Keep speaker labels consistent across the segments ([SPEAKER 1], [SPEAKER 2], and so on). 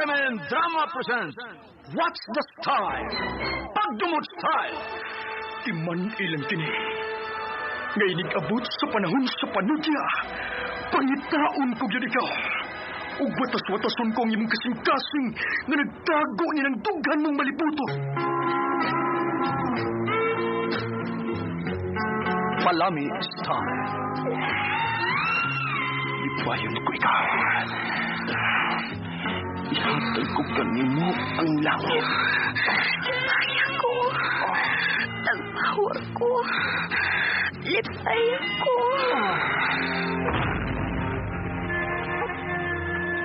[SPEAKER 1] RMN Drama presents What's the Style? Pagdumot Style! Timan ilang kini. Ngay abot sa panahon sa panudya. Pangitaon ko gyud ikaw. Ug watas-watason ko ang imong kasing-kasing nga nagtago ni ng dughan mong malibuto. Palami Style. Ipayon ko ikaw. Ihatag ko kanimo ang langit.
[SPEAKER 2] Lipay ako. Tagpawa ko. Lipay ako.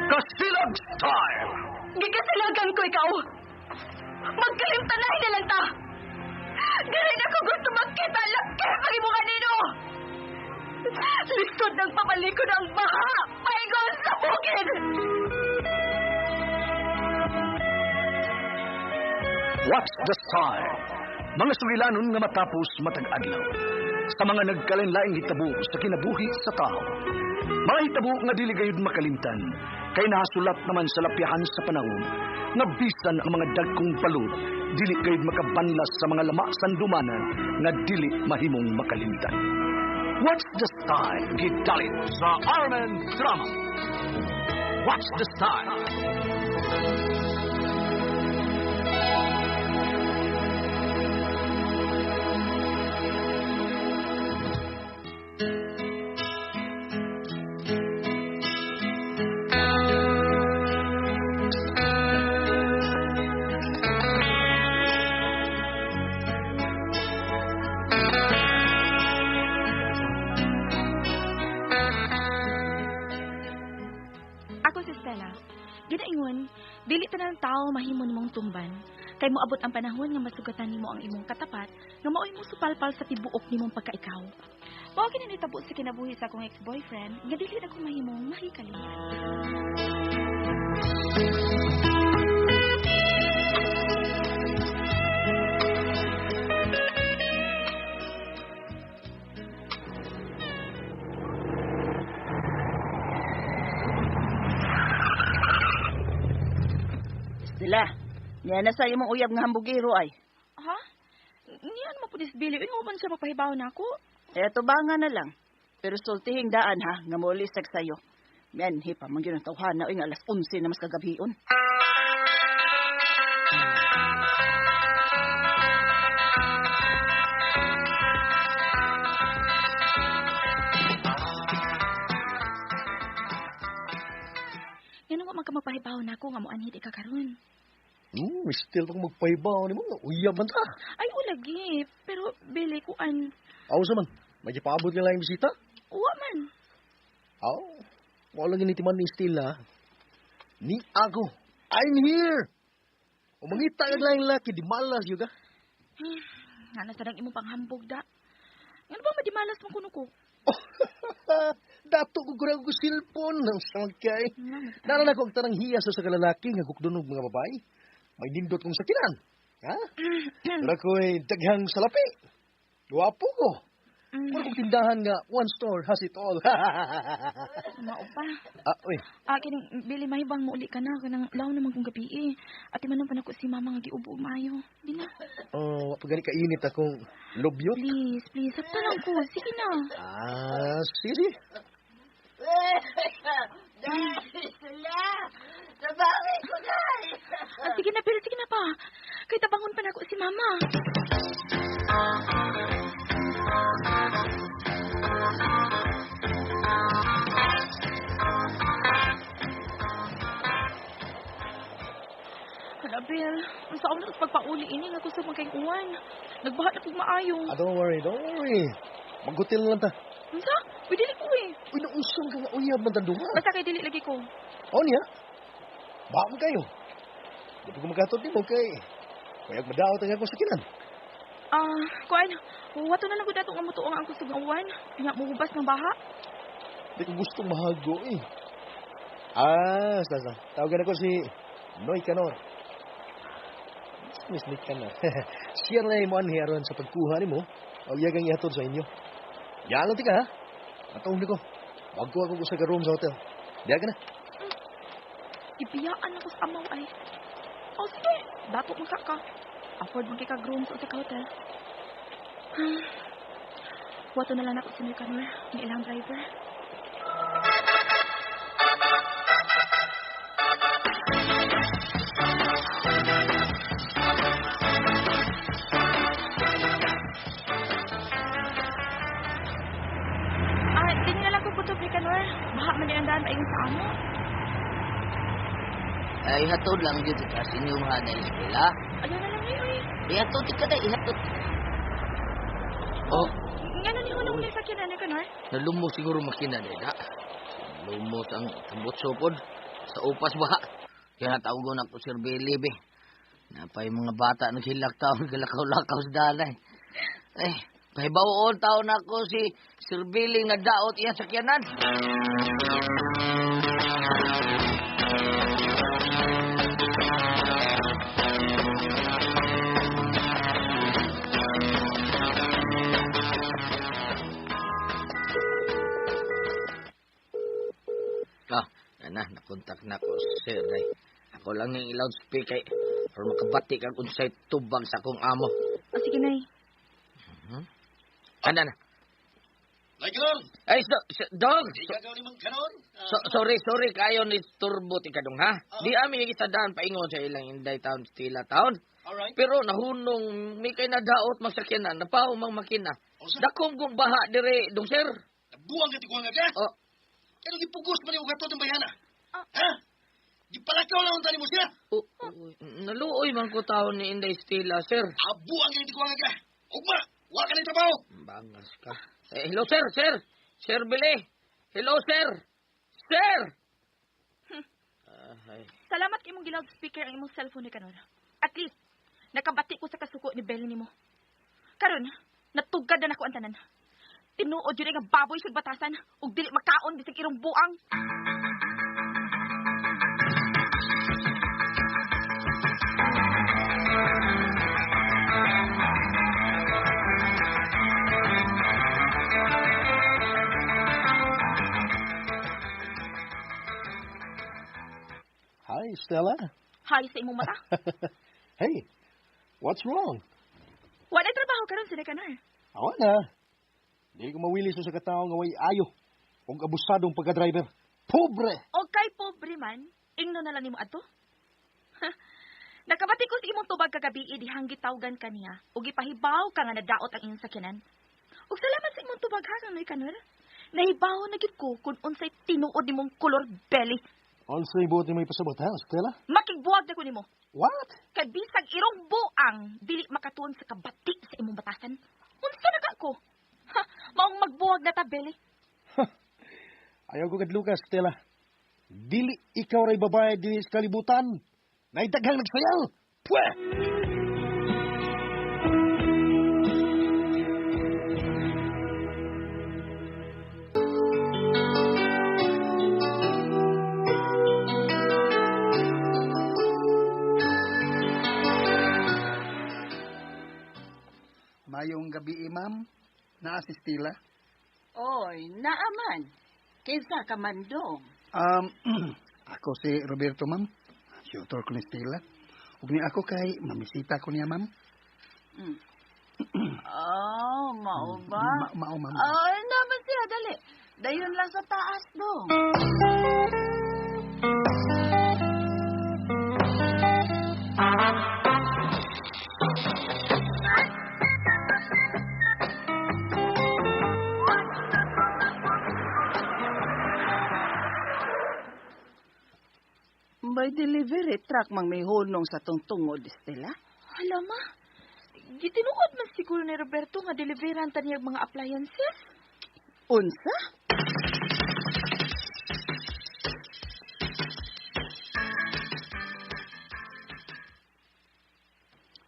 [SPEAKER 1] Kasilag Style!
[SPEAKER 2] Gikasilagan ko ikaw. Magkalimtanahin na lang ta. Garin ako gusto magkita laki pag imo kanino. Lisod ng papalikod ang baha. Paingon sa bukid.
[SPEAKER 1] What's the Style? Mga sugilanon nga matapos matag adlaw. Sa mga nagkalain-laing hitabo sa kinabuhi sa tao. Mga hitabo nga dili gayud makalimtan, kay nahasulat naman sa lapyahan sa panahon, nga bisan ang mga dagkong balod, dili gayud makabanlas sa mga lama sandumanan nga dili mahimong makalimtan. What's the Style? Gidalit sa RMN Drama. What's the Style?
[SPEAKER 3] Ako si Stella. Ginaingon, dili tanan tao mahimo nimong tumban. Kay moabot ang panahon nga masugatan nimo ang imong katapat nga maoy mo supalpal sa tibuok nimong pagkaikaw. Mao kini nitabo sa kinabuhi sa akong ex-boyfriend nga dili na ko mahimong makikalimtan.
[SPEAKER 4] Stella, niya na sa imong uyab nga hambugiro ay.
[SPEAKER 3] Ha? Niyan mo pulis Billy, ingo man siya magpahibaw na ako.
[SPEAKER 4] Eh, tubangan na lang. Pero sultihing daan ha, nga muulisag sayo. Yan, hipa, man yun ang tawhana, oy, nga alas 11 na mas kagabion.
[SPEAKER 3] Yan ang man ka magpahibaw na ako nga moanhid ika karon.
[SPEAKER 5] Still pa kong magpahibaw ni mo. Uyab man ta.
[SPEAKER 3] Ay, ulagi. Pero Billy, kuan.
[SPEAKER 5] Aw sa man, may gipaabot nga lang yung bisita.
[SPEAKER 3] Uwa man.
[SPEAKER 5] Aw, wala lang initiman ni Stella. Ni ako, I'm here. O mangita ka lang laki, di malas yun ka.
[SPEAKER 3] Nga na sa imong panghambog da. Ngano ba madimalas mo kuno ko?
[SPEAKER 5] Dato ko kurang ko cellphone ng sangkay. Naran ako ang tanang hiya sa kalalaki nga gukdunog mga babae. May nindot kong sakinan. Ha? Pero ako'y daghang salapi. Gwapo ko. Mura kong tindahan nga one store has it all.
[SPEAKER 3] Mao pa.
[SPEAKER 5] Ah, uy.
[SPEAKER 3] Ah, kining Billy, mahibang mo uli ka na kanang law naman kong gabi eh. Ati man pa nako si mama nga giubo maayo. Di na.
[SPEAKER 5] Oh, wa pa gani kainit akong lobyot.
[SPEAKER 3] Please, please, sakto lang ko. Sige na.
[SPEAKER 5] Ah, sige.
[SPEAKER 4] Dahil sila! Nabangin ko na!
[SPEAKER 3] Ah, sige na, Bill, sige na pa. Kay tabangon pa nako si mama. Hala, Bill. Ang saon na pagpauli ini nga kusog man kayong uwan. Nagbaha na pug maayo.
[SPEAKER 5] Ah, don't worry, don't worry. Maghotel na lang ta.
[SPEAKER 3] Unsa? Uy, dili ko eh.
[SPEAKER 5] Uy, nausong ka nga uyab man tanduha.
[SPEAKER 3] Basta kay dili lagi ko.
[SPEAKER 5] O niya? Baka man kayo. Di pa ko magkatod ni mo kay kayag madaot ang akong sakinan.
[SPEAKER 3] Ah, kuan, wato na lang gud ato nga mutuong ang kusog nga uwan. Nya muhubas ng baha.
[SPEAKER 5] Di ko gustong mahago eh. Ah, sasa. Tawagan ako si Noy Canor. Miss Nick Canor. Siya na mo anhi aron sa pagkuha nimo. O yagang ihatod sa inyo. Yan lang tika ha. Atong ko. Magkuha ko sa room sa hotel. Diya ka na.
[SPEAKER 3] Gibiyaan ako sa amaw ay. O sige, dato mo sa ka. Afford man kay kag room sa usa ka hotel. Wato na lang ako si Nicanor, ang ilang driver. Ah, tingnan na lang ko kutob, Nicanor. Baha man yung daan paingon sa amo.
[SPEAKER 6] Ay, hatod lang yun sa inyong hanay eskwela.
[SPEAKER 3] Ayaw na lang eh, oy.
[SPEAKER 6] Ihatod ka na, ihatod. Oh,
[SPEAKER 3] Nga na ni hunong ni sa kinan, Nicanor.
[SPEAKER 6] Nalumo siguro makina na. Lumos ang tambutso pod. Sa upas ba? Kaya natawagon ako Sir Billy, be. Napay mga bata naghilak taon, galakaw-lakaw sa dalay. Ay, pahibawoon taon ako si Sir Billy nga daot iyang sakyanan. Ah, na, nakontak na ko, sir. Day. Ako lang yung i-loudspeaker para makabati kag unsay tubag sa akong amo.
[SPEAKER 3] O sige, Nay.
[SPEAKER 6] Ana na.
[SPEAKER 5] Nay, kanon!
[SPEAKER 6] Ay, dog!
[SPEAKER 5] Ikaw ni Mang Kanon?
[SPEAKER 6] Sorry, kayo ni Turbo ti kadong, ha? Di ami yung isadaan paingon sa ilang Inday Town, Stila Town.
[SPEAKER 5] Alright.
[SPEAKER 6] Pero nahunong, may kay nadaot magsakyanan, napaumang makina.
[SPEAKER 5] Unsa?
[SPEAKER 6] Dakong kong baha dire, dong sir.
[SPEAKER 5] Nabuang ka tiguang ka?
[SPEAKER 6] Oh.
[SPEAKER 5] Kaya gipugos man yung gatod ng bayana. Ha? Gipalakaw lang ang tani mo siya.
[SPEAKER 6] Naluoy man ko taon ni Inday Stila, sir.
[SPEAKER 5] Abuang ka tiguang ka. Ugma, wa ka ng trabaho.
[SPEAKER 6] Bangas ka. Eh, hello, sir, sir. Sir Billy. Hello, sir. Sir! Ay.
[SPEAKER 3] Salamat kay imong gi-loudspeaker ang imong cellphone ni Kanor. At least, nakabati ko sa kasuko ni Belly nimo. Karon, natugad na nako ang tanan. Tinuod yun nga baboy sa batasan ug dili makaon bisag irong buang.
[SPEAKER 5] Hi, Stella.
[SPEAKER 3] Hi sa imong mata.
[SPEAKER 5] Hey, what's wrong?
[SPEAKER 3] Wala trabaho karon sila kanar.
[SPEAKER 5] Awa na. Dili ko mawili sa katao nga way ayo ug abusadong pagka-driver. Pobre!
[SPEAKER 3] O kay pobre man, ingno na lang nimo adto. Nakabati ko sa imong tubag kagabi dihang gitawgan kaniya ug gipahibaw ka nga nadaot ang inyong sakyanan. Ug salamat sa imong tubag ha kang Nicanor. Nahibaw na gid ko kung unsay tinuod nimong color belly.
[SPEAKER 5] Unsay buot nimo ipasabot ha, Stella?
[SPEAKER 3] Makigbuwag na ko nimo.
[SPEAKER 5] What?
[SPEAKER 3] Kay bisag irong buang dili makatuon sa kabati sa imong batasan. Unsa na ka ko? Ha, maong magbuwag na ta, Belly.
[SPEAKER 5] Ayaw ko kadluka, Stella. Dili ikaw ray babae dili sa kalibutan. Naitaghang nagsayaw. Pwe!
[SPEAKER 7] Mayong gabi, ma'am. Naa si Stella.
[SPEAKER 4] Oy, naaman. Kinsa ka man dong?
[SPEAKER 7] Ako si Roberto, ma'am. Shooter ko ni Stella. Ug ni ako kay mamisita ko niya, ma'am.
[SPEAKER 4] Oh, mao ba?
[SPEAKER 7] Mao, ma'am.
[SPEAKER 4] Oh, naman siya, dali. Dayon lang sa taas dong. May delivery truck mang may hunong sa tungtungod, Stella.
[SPEAKER 3] Hala, ma. Gitinuod man siguro ni Roberto nga deliveran ta niya mga appliances.
[SPEAKER 4] Unsa?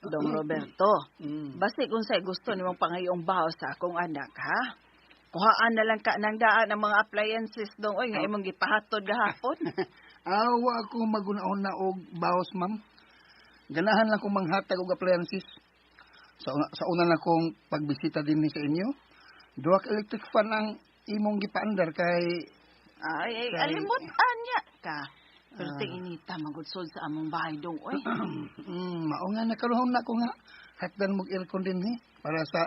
[SPEAKER 4] Dong Roberto, basi kung sa'y gusto nimong pangayong baho sa akong anak, ha? Kuhaan na lang ka ng daan ang mga appliances dong, oy, nga imong gipahatod gahapon.
[SPEAKER 7] Awa ako magunaon na og baos, ma'am. Ganahan lang kong manghatag og appliances. Sa una na kong pagbisita din sa inyo, duha ka electric fan ang imong gipaandar kay
[SPEAKER 4] Ay, ay, alimutan niya ka. Pero ting inita magudsod sa among bahay dong oy.
[SPEAKER 7] Mao nga nakaroon na ko nga hatdan mog aircon din eh para sa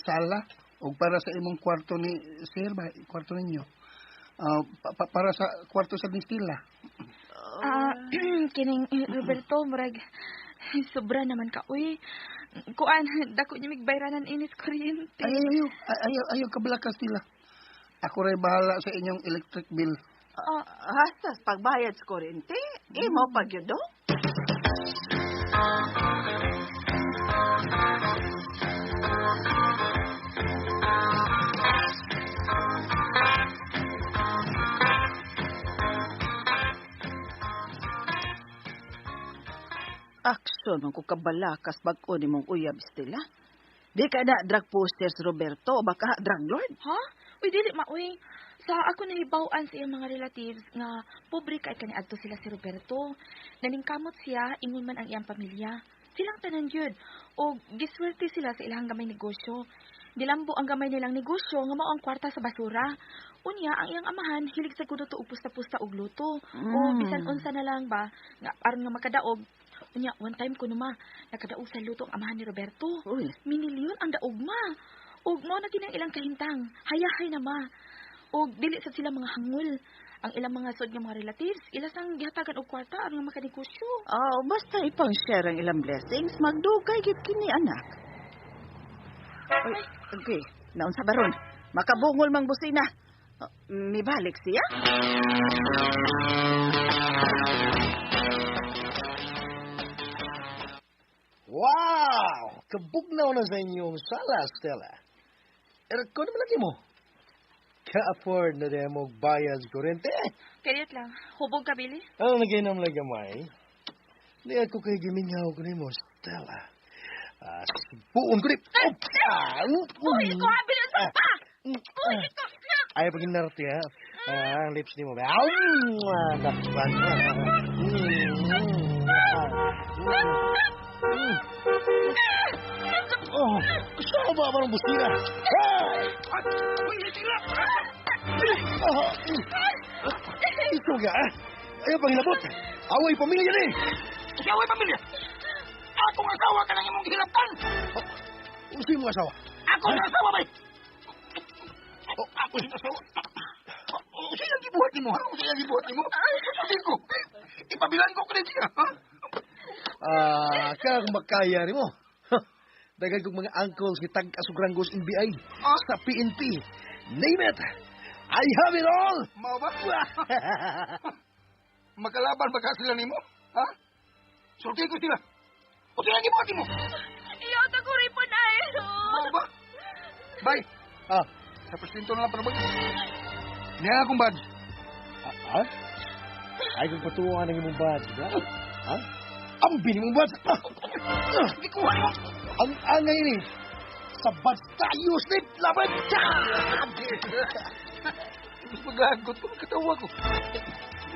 [SPEAKER 7] sala o para sa imong kwarto ni sir ba kwarto ninyo. Para sa kwarto sa ni Stella.
[SPEAKER 3] Kining Roberto, murag sobra naman ka uy. Kuan, dako niya migbayranan inis kuryente.
[SPEAKER 7] Ay, ayaw, ayaw, ayaw kabalaka Stella. Ako ray bahala sa inyong electric bill.
[SPEAKER 4] Hasta pagbayad sa kuryente, imo pag yun do. Aksyon man ko kabalakas bag-o ni mong uyab, Stella. Di ka na drug posters, Roberto, o baka drug lord.
[SPEAKER 3] Ha? Uy, dili ma, uy. Sa ako nahibaw-an sa iyang mga relatives nga pobre kay kaniadto sila si Roberto. Naningkamot siya, ingon man ang iyang pamilya. Silang tanan gyud. O giswerte sila sa ilang gamay negosyo. Nilambo ang gamay nilang negosyo nga mao ang kwarta sa basura. Unya ang iyang amahan hilig sa kuno og pusta-pusta og luto. O bisan unsa na lang ba nga aron nga makadaog. Unya one time kuno ma nakadaog sa luto ang amahan ni Roberto.
[SPEAKER 4] Uy.
[SPEAKER 3] Minilyon ang daog ma. Ug mao na kini ang ilang kahintang. Hayahay na ma. Og dili sad sila mga hangol. Ang ilang mga sud nga mga relatives, ila sang gihatagan og kwarta aron nga makanegosyo.
[SPEAKER 4] Oh, basta ipang-share ang ilang blessings, magdugay gyud kini anak. Uy, okay, naunsa ba ron? Makabungol mang busina. Oh, mibalik siya?
[SPEAKER 5] Wow! Kabugnaw na sa inyong sala, Stella. Aircon naman lagi mo. Ka-afford na rin mo bayad sa kuryente.
[SPEAKER 3] Kayot lang, hubog ka, Billy.
[SPEAKER 5] Ano naginom lang gamay? Di ako kay gimingaw ko nimo, Stella. Sibuon ko ni...
[SPEAKER 3] Uy, ko, Billy, sa pa! Uy, ko!
[SPEAKER 5] Ayaw pag inarte, ha? Ang lips ni mo. Dakpan. Oh, gusto ko ba parang busina? Ito ka, ah? Ayaw pang hilabot. Away pamilya ni.
[SPEAKER 7] Away pamilya? Akong asawa ka nang imong gihilabtan.
[SPEAKER 5] Usi mo asawa?
[SPEAKER 7] Ako ang asawa, bay. Ako ang asawa. Usi ang gibuhat nimo, ha? Usi ang gibuhat nimo. Sabi ko, ipabilan ko ka siya, ha?
[SPEAKER 5] Kaya kung makaya ni mo. Daghan kong mga uncles ni tag-asugrangos NBI sa PNP. Name it! I have it all!
[SPEAKER 7] Mao ba? Makalaban ba ka sila nimo? Ha? Sulti ko sila. Usi ang gibuhat nimo.
[SPEAKER 3] Iyaw, taguri po na eh.
[SPEAKER 7] Mao ba? Bay. Sa presinto na lang para mag... Niya akong badge.
[SPEAKER 5] Ha? Ay, kung patuwa ng imong badge, ba? Ha? Ang bini mong badge!
[SPEAKER 7] Gikuha nimo!
[SPEAKER 5] Ang angay ni! Sa badge tayo, Snip! Laban!
[SPEAKER 7] Mas magagot ko, katawa ko.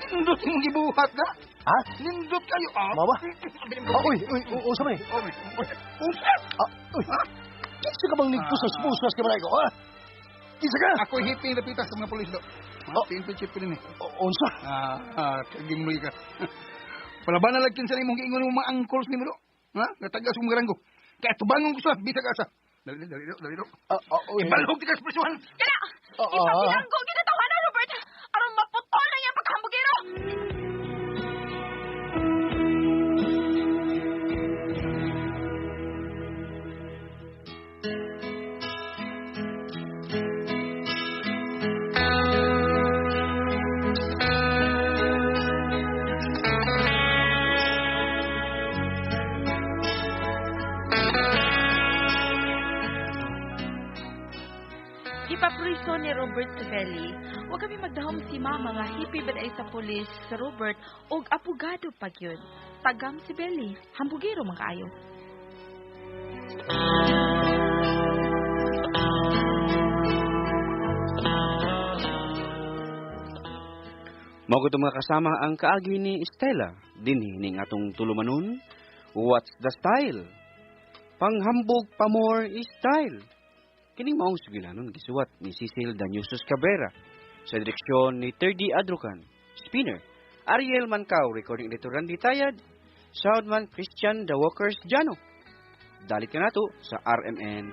[SPEAKER 7] Nindot imong gibuhat na?
[SPEAKER 5] Ha?
[SPEAKER 7] Nindot kayo, ah?
[SPEAKER 5] Mama? Uy, uy, usa man eh.
[SPEAKER 7] Usa?
[SPEAKER 5] Uy, kinsa ka bang nagpusas-pusas ka ba ko, ha? Kinsa ka?
[SPEAKER 7] Ako'y hippie napita sa mga polis do. PNP chief ko din eh.
[SPEAKER 5] Unsa?
[SPEAKER 7] Kagimloy ka. Palaban na lang kinsa nimong giingon mo mga uncles nimo do. Ha? Natagas kong garanggo. Kaya tubangon ko sa bisag asa. Dali, dali, dali, dali. Ibalhog ti ka sa prisuhan.
[SPEAKER 3] Kana! Ipabilanggo ginatawanan, Robert! Aron maputol na iyang pagkahambugero! Gipapriso ni Robert si Feli. Huwag kami magdahom si mama nga hippie ba sa pulis sa Robert og apugado pag yun. Tagam si Belly, hambugero man kaayo.
[SPEAKER 8] Mao gud mga kasama ang kaagi ni Stella dinhi ning atong tulumanon. What's the style? Panghambog pa more style. Kining maong sugilanon gisuwat ni Cecil Danyusos Cabrera sa direksyon ni 3D Adrucan, Spinner, Ariel Mancao, recording editor Randy Tayad, soundman Christian The Walkers Jano. Dalit ka nato sa RMN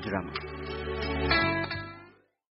[SPEAKER 8] Drama.